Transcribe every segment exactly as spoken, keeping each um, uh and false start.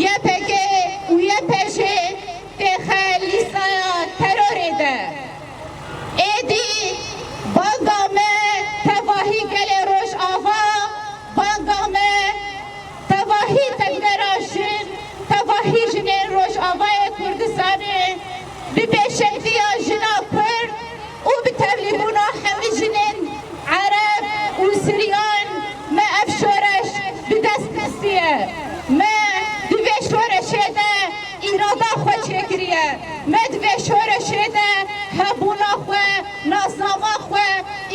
Y P G û Y P J têxe lîsteya terorê de. Êdî banga me tevahî gelê Rojava, banga me tevahî tevgera jin, tevahî jinên Rojavayê Kurdistanê bi pêşengtiya jina Kurd û bi tevlîbûna hemî jinên Ereb û Siryan me ev şoreş bi dest xistiye. Me di vê şoreşê de îrada xwe çêkiriye. Me di vê şoreşê de hebûna xwe, nasnama xwe,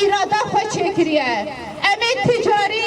îrada xwe çêkiriye. Em ê ti carî